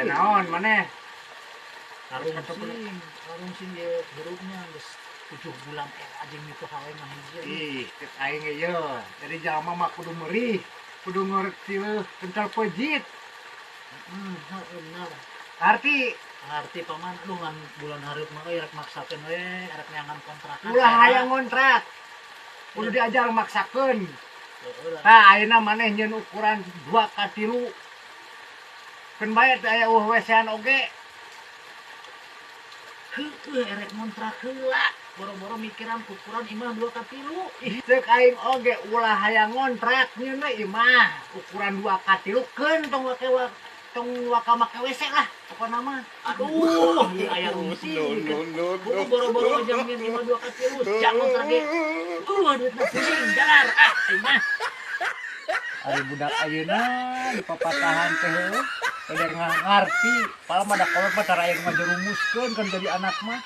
Aya naon maneh? Karungsing, karungsing ye hirupnya geus 7 bulan era jeung mitoha we ngahiji. Ih, cek aing ge ye. Jadi jalma mah kudu meurih, kudu ngerti leuh kental pejit. Heeh, bener. Arti Ngarti, Paman. Aduh, ngan bulan hareup mah euy rek maksakeun we, rek neangan kontrakan. Ulah era. Hayang ngontrak. Kudu diajar maksakeun. Heeh lah. Tah, ayeuna maneh nyeun ukuran 2 ka 3. Keun bae teh aya eueuh WC-an oge. Heueuh, erek ngontrak heula. Boro-boro mikiran ukuran imah 2 ka 3. Ih, cek aing oge ulah hayang ngontrak, nyeun we imah ukuran 2 ka 3, keun tong wake tong waka make WC lah pokona mah. Aduh, ieu aya rungsing. No, no, no, Buku no. boro-boro jang nyeun imah 2 ka 3, jak ngontrak ge. Duitna pusing jalar ah imah. Ari budak ayeuna dipapatahan teh heueuh, peder ngarti, padahal mah da kolot mah tara aya nu ngajerumuskeun kan jadi anak mah.